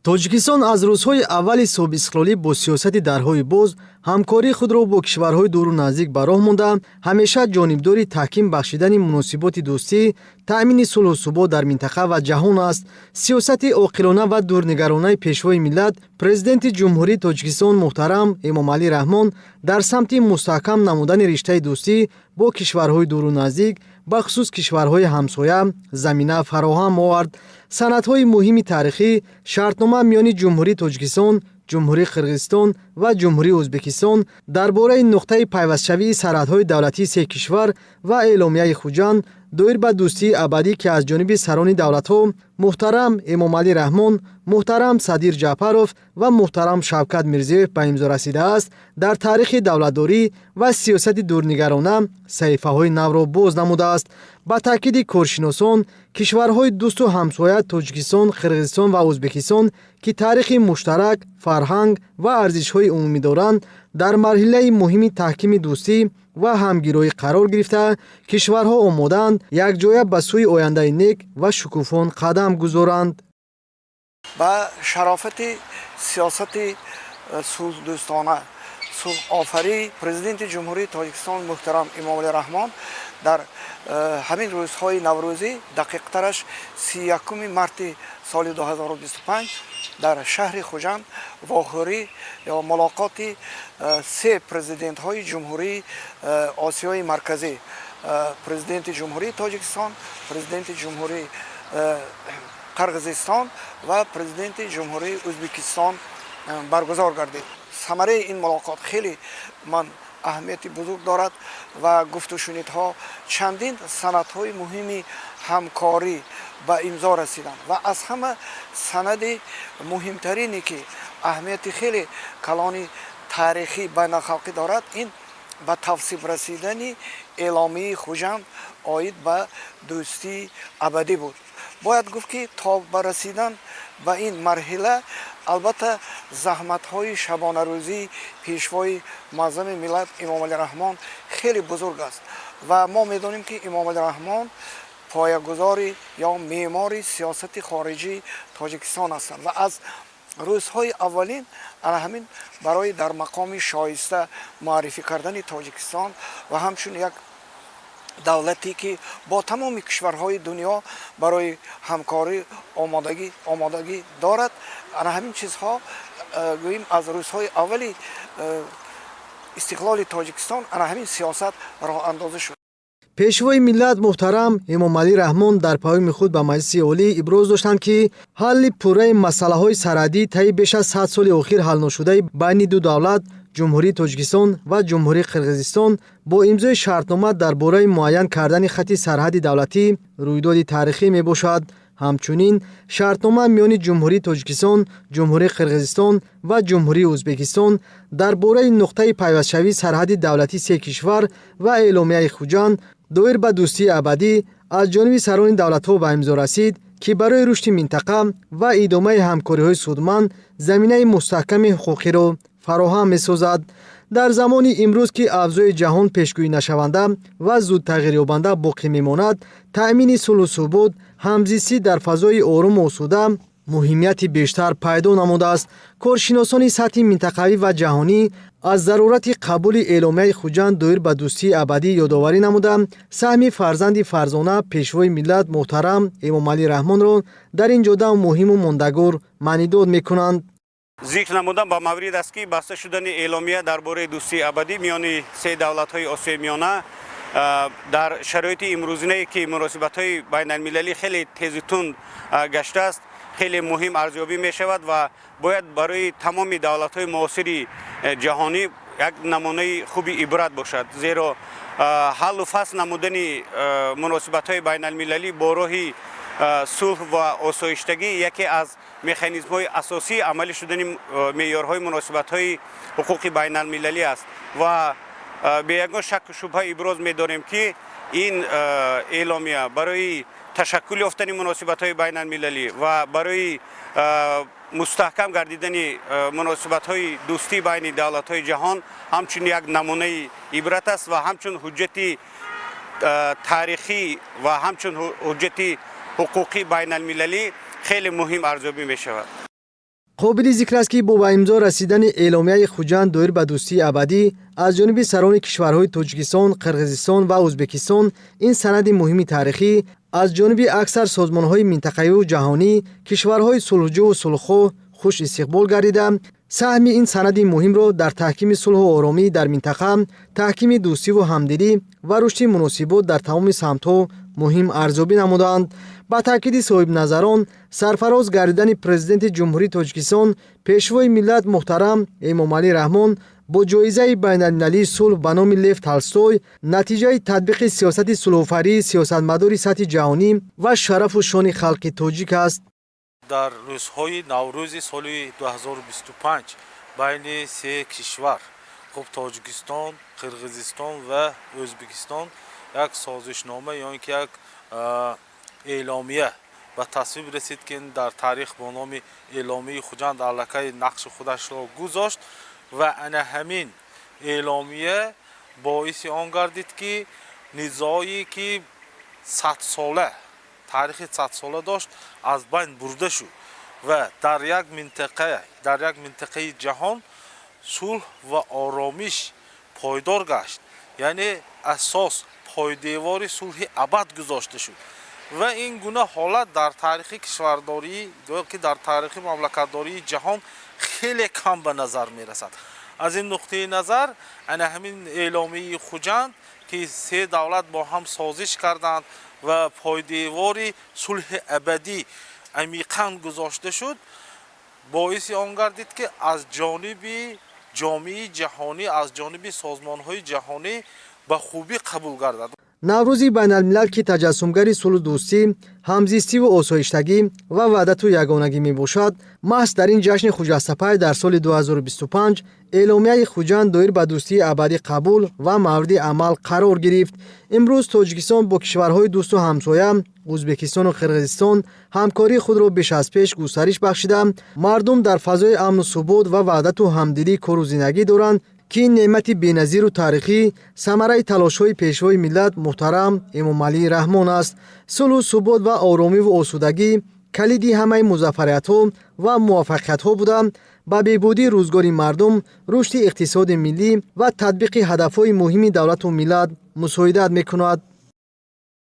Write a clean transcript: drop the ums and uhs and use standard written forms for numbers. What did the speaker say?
Тоҷикистон аз рӯзҳои аввали соҳибистиқлолӣ бо сиёсати дарҳои боз ҳамкории худро бо кишварҳои дуру наздик ба роҳ монда, ҳамеша ҷонибдори таҳким бахшидани муносиботи дӯстӣ, таъмини сулҳу субот дар минтақа ва ҷаҳон аст. Сиёсати оқилона ва дурнигаронаи Пешвои миллат, Президенти Ҷумҳурии Тоҷикистон муҳтарам Эмомалӣ Раҳмон дар самти мустаҳкам намудани риштаи дӯстӣ бо кишварҳои дуру наздик, бахусус кишварҳои ҳамсоя, замина фароҳам овард. Санадҳои муҳими таърихӣ, шартнома миёни Ҷумҳурии Тоҷикистон, Ҷумҳурии Қирғизистон ва Ҷумҳурии Ӯзбекистон дар бораи нуқтаи пайвастшавии сарҳадҳои давлатии се кишвар ва Эъломияи Хуҷанд доир ба дӯстии абадӣ, ки аз ҷониби сарони давлатҳо муҳтарам Эмомалӣ Раҳмон, муҳтарам Садир Ҷапаров ва муҳтарам Шавкат Мирзиёев ба имзо расидааст, дар таърихи давлатдорӣ ва сиёсати дурнигарона саҳифаҳои навро боз намудааст. Ба таъкиди коршиносон, кишварҳои дӯсту ҳамсоя Тоҷикистон, Қирғизистон ва Ӯзбекистон, ки таърихи муштарак, фарҳанг ва арзишҳои умумӣ доранд, дар марҳилаи муҳими таҳкими дӯстӣ ва ҳамгироӣ қарор гирифта, кишварҳо омодаанд якҷоя ба сӯи ояндаи нек ва шукуфон қадам гузоранд. Ба шарофати сиёсати сулҳдӯстона, сулҳофарии Президенти Ҷумҳурии Тоҷикистон муҳтарам Эмомалӣ Раҳмон дар ҳамин рӯзҳои наврӯзӣ, дақиқтараш 31-уми марти соли 2025, дар шаҳри Хуҷанд вохӯрӣ ё мулоқоти се президентҳои ҷумҳурии Осиёи Марказӣ: Президенти Ҷумҳурии Тоҷикистон, Президенти Ҷумҳурии Қирғизистон ва Президенти Ҷумҳурии Ӯзбекистон баргузор гардид. Самараи ин мулоқот хеле ман аҳамияти бузург дорад ва гуфтушунидҳо, чандин санадҳои муҳими ҳамкорӣ ба имзо расиданд ва аз ҳама санади муҳимтарине, ки аҳамияти хеле калони таърихӣ, байналхалқӣ дорад, ин ба тавсиф расидани Эъломияи Хуҷанд оид ба дӯстии абадӣ буд. Бояд гуфт, ки то ба расидан ба ин марҳила, албатта, заҳматҳои шабонарӯзии Пешвои муаззами миллат Эмомалӣ Раҳмон хеле бузург аст ва мо медонем, ки Эмомалӣ Раҳмон поягузори ё меъмори сиёсати хориҷии Тоҷикистон ҳастанд ва аз рӯзҳои аввалин ана ҳамин барои дар мақоми шоиста муаррифӣ кардани Тоҷикистон ва ҳамчун як давлате, ки бо тамоми кишварҳои дунё барои ҳамкорӣ омодагӣ дорад, ана ҳамин чизҳо, гӯем, аз рӯзҳои аввали истиқлоли Тоҷикистон ана ҳамин сиёсат роҳандозӣ шуд. Пешвои миллат муҳтарам Эмомалӣ Раҳмон дар паёми худ ба Маҷлиси Олӣ иброз доштанд, ки ҳалли пурраи масъалаҳои сарҳадӣ таи беш аз 100 соли охир ҳалношудаи байни ду давлат, Ҷумҳурии Тоҷикистон ва Ҷумҳурии Қирғизистон, бо имзои шартнома дар бораи муайян кардани хати сарҳади давлатӣ рӯйдоди таърихӣ мебошад. Ҳамчунин шартнома миёни Ҷумҳурии Тоҷикистон, Ҷумҳурии Қирғизистон ва Ҷумҳурии Ӯзбекистон дар бораи нуқтаи пайвастшавии сарҳади давлатии се кишвар ва Эъломияи Хуҷанд доир ба дӯстии абадӣ аз ҷониби сарони давлатҳо ба имзо расид, ки барои рушди минтақа ва идомаи ҳамкориҳои судманд заминаи мустаҳками ҳуқуқиро фароҳам месозад. Дар замони имрӯз, ки авзои ҷаҳон пешгӯӣнашаванда ва зудтағйирёбанда боқӣ мемонад, таъмини сулҳу субот, ҳамзистӣ дар фазои оруму осуда муҳимияти бештар пайдо намудааст. Коршиносони сатҳи минтақавӣ ва ҷаҳонӣ аз зарурати қабули Эъломияи Хуҷанд доир ба дӯстии абадӣ ёдоварӣ намуда, саҳми фарзанди фарзона, Пешвои миллат муҳтарам Эмомалӣ Раҳмонро дар ин ҷода муҳиму мондагор маънидод мекунанд. Зикр намудан ба маврид аст, ки баста шудани эъломия дар бораи дӯстии абадӣ миёни се давлатҳои Осиёи Миёна дар шароити имрӯзинае, ки муносибатҳои байналмилалӣ хеле тезу тунд гаштааст, хеле муҳим арзёбӣ мешавад ва бояд барои тамоми давлатҳои муосири ҷаҳонӣ як намунаи хуби ибрат бошад, зеро ҳаллу фасл намудани муносибатҳои байналмилалӣ бо роҳи сулҳ ва осоиштагӣ яке аз механизмҳои асосии амалӣ шудани меъёрҳои муносибатҳои ҳуқуқи байналмилалӣ аст. Ва бе ягон шакку шубҳа иброз медорем, ки ин эъломия барои ташаккул ёфтани муносибатҳои байналмилалӣ ва барои мустаҳкам гардидани муносибатҳои дӯстӣ байни давлатҳои ҷаҳон ҳамчун як намунаи ибрат аст ва ҳамчун ҳуҷҷати таърихӣ ва ҳамчун ҳуҷҷати ҳуқуқии байналмилалӣ хеле муҳим арзёбӣ мешавад. Қобили зикр аст, ки бо ба имзо расидани эъломияи Хуҷанд доир ба дӯстии абадӣ аз ҷониби сарони кишварҳои Тоҷикистон, Қирғизистон ва Ӯзбекистон, ин санади муҳими таърихӣ аз ҷониби аксар созмонҳои минтақавиву ҷаҳонӣ, кишварҳои сулҳҷӯву сулҳхоҳ хуш истиқбол гардида, саҳми ин санади муҳимро дар таҳкими сулҳу оромӣ дар минтақа, таҳкими дӯстиву ҳамдилӣ ва рушди муносибот дар тамоми самтҳо муҳим арзёбӣ намуданд. Ба таъкиди соҳибназарон, сарфароз гардидани Президенти Ҷумҳурии Тоҷикистон, Пешвои миллат муҳтарам Эмомалӣ Раҳмон бо ҷоизаи байналмилалии сулҳ ба номи Лев Толстой натиҷаи татбиқи сиёсати сулҳофарии сиёсатмадори сатҳи ҷаҳонӣ ва шарафу шони халқи тоҷик аст. Дар рӯзҳои Наврӯзи соли 2025 байни се кишвар, хуб, Тоҷикистон, Қирғизистон ва Ӯзбекистон, як созишнома ё ин ки як эъломия ба тасвиб расид, ки дар таърих бо номи Эъломияи Хуҷанд аллакай нақши худашро гузошт. Ва ана ҳамин эъломия боиси он гардид, ки низое, ки 100-сола, таърихи 100-сола дошт, аз байн бурда шуд ва дар як минтақаи ҷаҳон сулҳ ва оромиш пойдор гашт, яъне асос, пойдевори сулҳи абад гузошта шуд. Ва ин гуна ҳолат дар таърихи кишвардорӣ ё ки дар таърихи мамлакатдории ҷаҳон хеле кам ба назар мерасад. Аз ин нуқтаи назар, ана ҳамин Эъломияи Хуҷанд, ки се давлат бо ҳам созиш карданд ва пойдевори сулҳи абадӣ амиқан гузошта шуд, боиси он гардид, ки аз ҷониби ҷомеаи ҷаҳонӣ, аз ҷониби созмонҳои ҷаҳонӣ ба хубӣ қабул гардад. Наврӯзи байналмилал, ки таҷассумгари сулҳу дӯстӣ, ҳамзистиву осоиштагӣ ва ваҳдату ягонагӣ мебошад, маҳз дар ин ҷашни хуҷастапай дар соли 2025 Эъломияи Хуҷанд доир ба дӯстии абадӣ қабул ва мавриди амал қарор гирифт. Имрӯз Тоҷикистон бо кишварҳои дӯсту ҳамсоя, Ӯзбекистону Қирғизистон, ҳамкории худро беш аз пеш густариш бахшида, мардум дар фазои амну субот ва ваҳдату ҳамдилӣ кору зиндагӣ доранд, ки ин неъмати беназиру таърихӣ самараи талошҳои Пешвои миллат муҳтарам Эмомалӣ Раҳмон аст. Сулҳу субот ва оромиву осудагӣ калиди ҳамаи музаффариятҳо ва муваффақиятҳо буда, ба беҳбудии рӯзгори мардум, рушди иқтисоди миллӣ ва татбиқи ҳадафҳои муҳими давлату миллат мусоидат мекунад.